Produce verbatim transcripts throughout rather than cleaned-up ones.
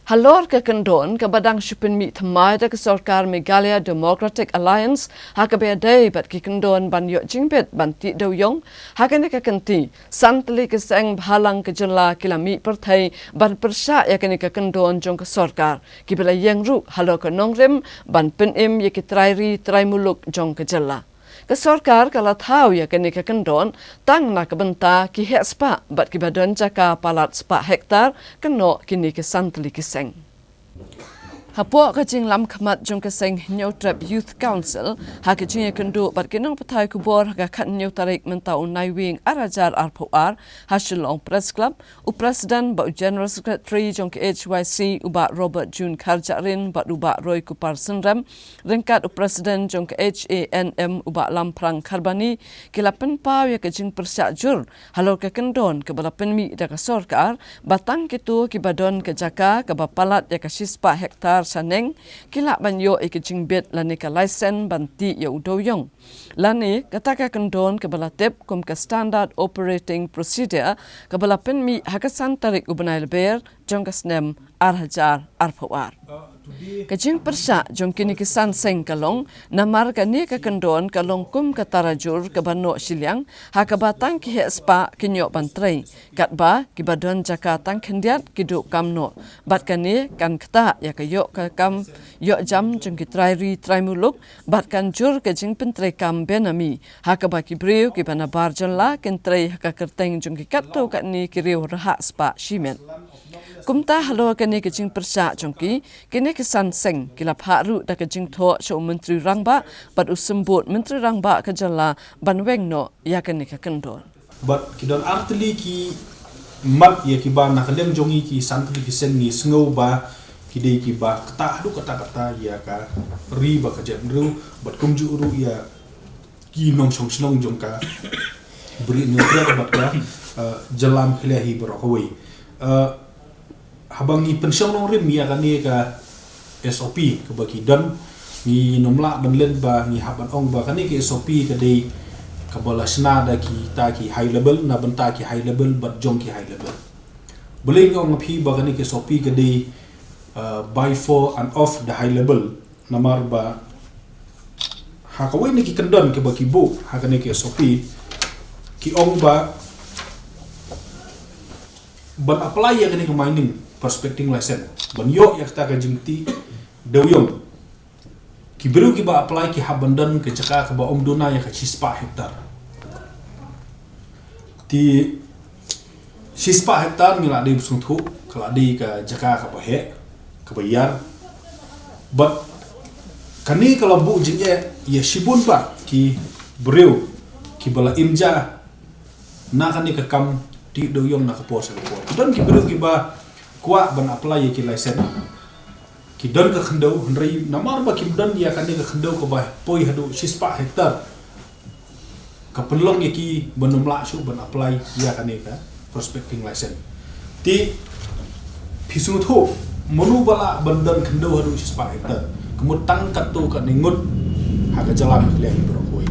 Halor ka kyndon kaba dang shu pynmih thymmai da ka sorkar Meghalaya Democratic Alliance, ha kaba ïadei bad ki kyndon ban ïoh jingbit ban tih dewiong, ha kane ka kynti, san tylli ki seng bhalang ka jylla ki la mih pyrthei ban pyrshah ïa kane ka kyndon jong ka sorkar, kiba la ïeng ruh halor ka nongrim ban pynim ïa ki trai ri trai muluk jong ka jylla. Ka sorkar ka la thaw ïa kane ka kyndon tang na ka bynta ki heh spah bad kiba don jaka palat spah hektar, kynnoh kine ki san tylli ki seng. Hapoh ka jinglam khmat jong ka seng Hynñiewtrep Youth Council, ha ka jingïakynduh bad ki nongpathai khubor ha ka khathynñiew tarik mynta u Naiwieng arhajar arphew ar, ha Shillong Press Club, u President bad u General Secretary jong ka H Y C, u Bah Robert June Kharjahrin bad u Bah Roy Kupar Synrem, ryngkat u President jong ka H A N M, u Bah Lamphrang Kharbani, ki la pynpaw ïa ka jingpyrshah jur halor ka kyndon kaba la pynmih da ka sorkar, ba tang kito kiba don ka jaka kaba palat ïa ka shispah hektar shaneng, ki lah ban ïoh ïa ka jingbit lane ka laisen ban tih ïa u dewiong. Lane, kata ka kyndon kaba la tip kum ka Standard Operating Procedure, kaba la pynmih ha ka san tarik u bnai Lber jong ka snem arhajar arphew ar. Ka jingpyrshah jong kine ki san seng ka long namar kane ka kyndon ka long kum ka tarajur kaba noh shiliang, ha kaba tang ki heh spah kin ïoh ban trei, katba kiba don jaka tang khyndiat ki duh kam noh. Bad kane kan ktah ïa ka ïoh ka kam ïoh jam jong ki trai ri trai muluk, bad kan jur ka jingpyntreikam benami, ha kaba ki briew kiba na bar jylla kin trei ha ka kyrteng jong ki katto katne ki riew rhah spah shimet. Kumta halor kane ka jingpyrshah jong ki, kine ki san seng ki la phah ruh da ka jingthoh sha u Myntri Rangbah bad u Symbud Myntri Rangbah ka jylla ban weng noh ïa kane ka kyndon. Bad ki don ar tylli ki mat ïa kiba na ka liang jong ngi ki san tylli ki seng ngi sngew ba ki dei kiba ktah haduh katta katta ïa ka ri bad ka jaitbynriew, bad kumjuh ruh ïa ki nongshong shnong jong ka Bri Hynñiewtrep bad ka, eh, jylla Meghalaya hi baroh kawei. Eh, haba ngi pynshong nongrim ïa kane ka S O P kaba ki don, ngi nym lah ban len ba ngi hap ban ong ba kane ka S O P ka dei kaba la shna da kita ki high level, na bynta ki high level bad jong ki high level. Balei ngi ong ïa phi ba kane ka S O P ka dei, eh, by, for and of the high level? Namar ba ha kawei na ki kyndon kiba ki buh ha kane ka S O P, ki ong ba ban apply ïa kane ka mining prospecting license, ban ïoh ïa kata ka jingtih dewiong, ki briew kiba apply ki hap ban don ka jaka kaba ym duna ïa ka shispah hektar. Te shispah hektar ngi la dei ba sngewthuh ka la dei ka jaka kaba heh, kaba ïar. Bad kane ka la buh jingeh ïa shibun bah ki briew kiba la im ja na kane ka kam tih dewiong na ka por sha ka por. Ki don ki briew kiba kwah ban apply ïa ki license, ki don ka khyndew, hynrei namar ba kim don ïa kane ka khyndew kaba poi haduh shispah hektar, ka pynlong ïa ki ban ym lah shuh ban apply ïa kane ka prospecting license. Te phi sngewthuh mano ba lah ban don khyndew haduh shispah hektar? Ka mut tang katto katne ngut ha ka jylla Meghalaya hi baroh kawei.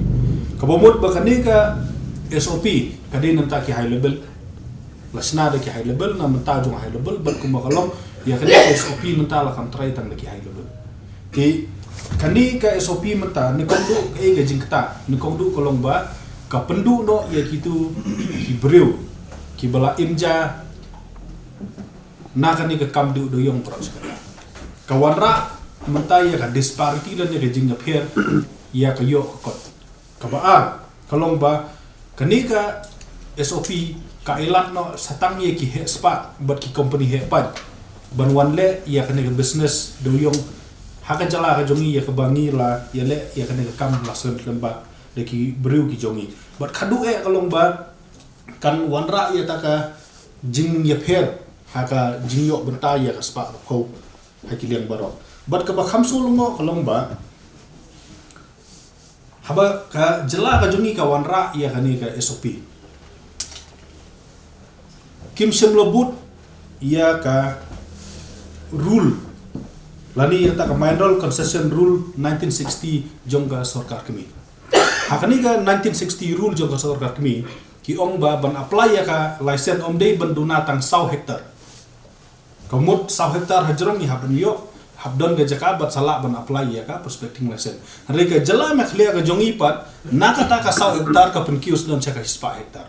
Kaba mut ba kane ka S O P ka dei na bynta ki high level, la shna da ki high level, na bynta jong high level, bad kumba ka long ïa kane ka S O P mynta la kam trai tang da ki high level. Te kane ka S O P mynta, nyngkong duh kaei ka jingktah? Nyngkong duh ka long ba ka pynduh noh ïa kitu ki briew kiba la im ja na kane ka kam tih dewiong baroh shi katta. Ka wanrah mynta ïa ka disparity lane ka jingïapher ïa ka ïoh ka kot. Kaba ar ka long ba kane ka S O P ka ai lad noh sa tang ïa ki heh spah bad ki company heh paid ban wan leh ïa kane ka business dewiong ha ka jylla ka jong ngi, ïa kaba ngi la ïaleh ïa kane ka kam la slem slem bah da ki briew ki jong ngi. Bad khatduh eh ka long ba kan wanrah ïa kata ka jingïapher ha ka jingïoh bynta ïa ka spah ka phew ha ki liang baroh. Bad kaba kham sngewlyngngoh ka long ba haba ka jylla ka jong ngi ka wanrah ïa kane ka S O P, kim shym la bud ïa ka rule lane ïa kata ka Mineral Concession Rule nineteen sixty jong ka sorkar kmie. Ha kane ka nineteen sixty rule jong ka sorkar kmie, ki ong ba ban apply ïa ka license ym dei ban duna tang saw hektar. Ka mut saw hektar hajrong ngi hap ban ïoh, hap don ka jaka bad sa lah ban apply ïa ka prospecting license. Hynrei ka jylla Meghalaya ka jong ngi pat, na kata ka saw hektar ka pynkiew sdang sha ka shispah hektar.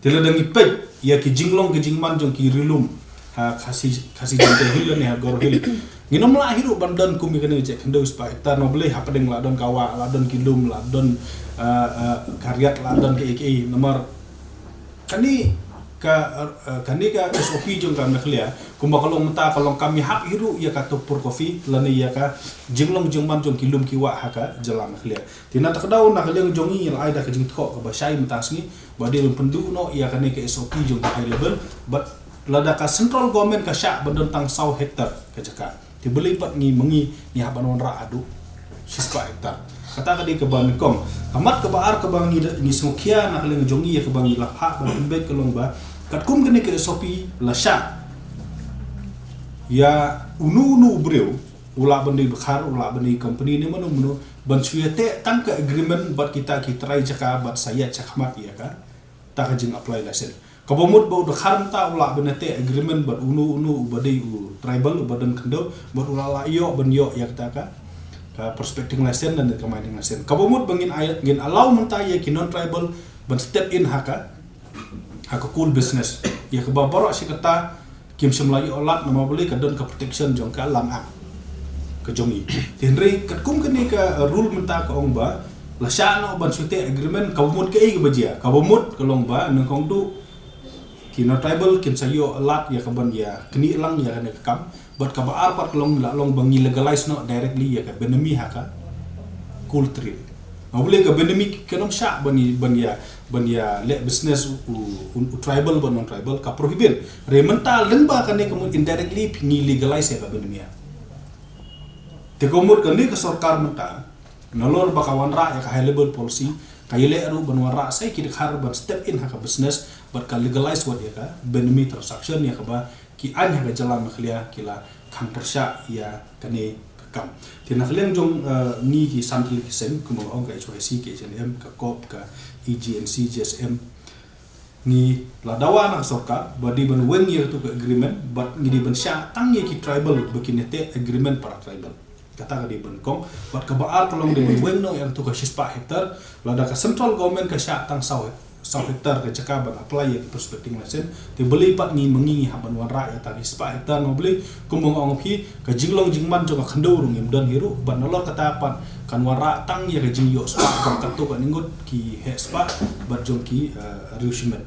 Te lada ngi peit ïa ki jinglong ki jingman jong ki ri lum ha Khasi, Khasi Jaintia Hills lane ha Garo Hills, ngin ym lah hi ruh ban don kum ïa kane ka jait khyndew spah hektar. Namar balei? Hapdeng la don ka wah, la don ki lum, la don, ah, ah, ka riat, la don kaei kaei. Namar kane ka, ah, kane ka S O P jong ka Meghalaya kumba ka long mynta ka long kam ïahap hi ruh ïa ka tupur coffee lane ïa ka jinglong jingman jong ki lum ki wah ha ka jylla Meghalaya. Te na kata ka daw, na ka liang jong ngi la ai da ka jingthoh kaba shai mynta ka sngi ba dei ban pynduh noh ïa kane ka S O P jong ka high level. Bad lada ka central government ka shah ban don tang saw hektar ka jaka, te balei pat ngi ma ngi ngi hap ban wanrah haduh shispah hektar? Kata ka dei kaba nyngkong. Ka mat kaba ar kaba ngi da, ngi sngewkhia na ka liang jong ngi ïa kaba ngi la phah ban pynbeit ka long ba katkum kane ka S O P la shah ïa uno uno u briew, u lah ban dei dkhar, u lah ban dei company ne mano mano, ban shu ïateh tang ka agreement bad kita ki trai jaka bad sa ïaid shakhmat ïa kata ka jing apply license. Kaba mut ba u dkhar mynta u lah ban ïateh agreement bad uno uno uba dei u tribal uba don khyndew bad u lah lah ïoh ban ïoh ïa kata ka, ka prospecting license lane ka mining license. Kaba mut ba ngin ai, ngin allow mynta ïa ki non tribal ban step in ha ka, ha ka coal business, ïa kaba baroh shi katta kim shym la ïoh lad namar balei? Ka don ka protection jong ka Land Act ka jong ngi. Te hynrei katkum kane ka, uh, rule mynta ka ong ba la shah noh ban shu teh agreement, kaba mut kaei kaba jia? Kaba mut ka long ba nyngkong duh ki non tribal kin sa ïoh lad ïa ka ban ïa knieh lang ïa kane ka kam. Bad kaba ar pat ka long, la long ba ngi legalize noh directly ïa ka benami ha ka coal trade. Namar balei? Ka benami kan ym shah ban ïa, ban ïa, ban ïa leh business u, u, u tribal bad non tribal, ka prohibit. Hynrei mynta lyngba kane ka mut indirectly phi ngi legalize ïa ka benami. Te ka mut kane ka sorkar mynta, nalor ba ka wanrah ïa ka high level policy, ka ïaleh ruh ban wanrah sa ïa ki dkhar ban step in ha ka business bad ka legalize wat ïa ka benami transaction, ïa kaba ki aiñ ha ka jylla Meghalaya ki la khang pyrshah ïa kane ka kam. Te na ka liang jong, eh, ngi ki san tylli ki seng, kumba nga ong, ka H Y C, ka H N M, ka COP, ka E G N C, G S M, ngi la dawa na ka sorkar ba dei ban weng ïa katu ka agreement bad ngi dei ban shah tang ïa ki tribal ba kin ïateh agreement para tribal. Kata ka dei ba nyngkong. Bad kaba ar ka long dei ban weng noh ïa katu ka shispah hektar. Lada ka central government ka shah tang saw, saw hektar ka jaka ban apply ïa ka prospecting license, te balei pat ngi ma ngi ngi hap ban wanrah ïa kata ka shispah hektar? Namar balei? Kumba nga ong ïa phi, ka jinglong jingman jong ka khyndew ruh ngim don hi ruh. Bad nalor kata pat kan wanrah tang ïa ka jingïoh spah jong katto katne ngut ki heh spah bad jong ki, eh, riew shimet.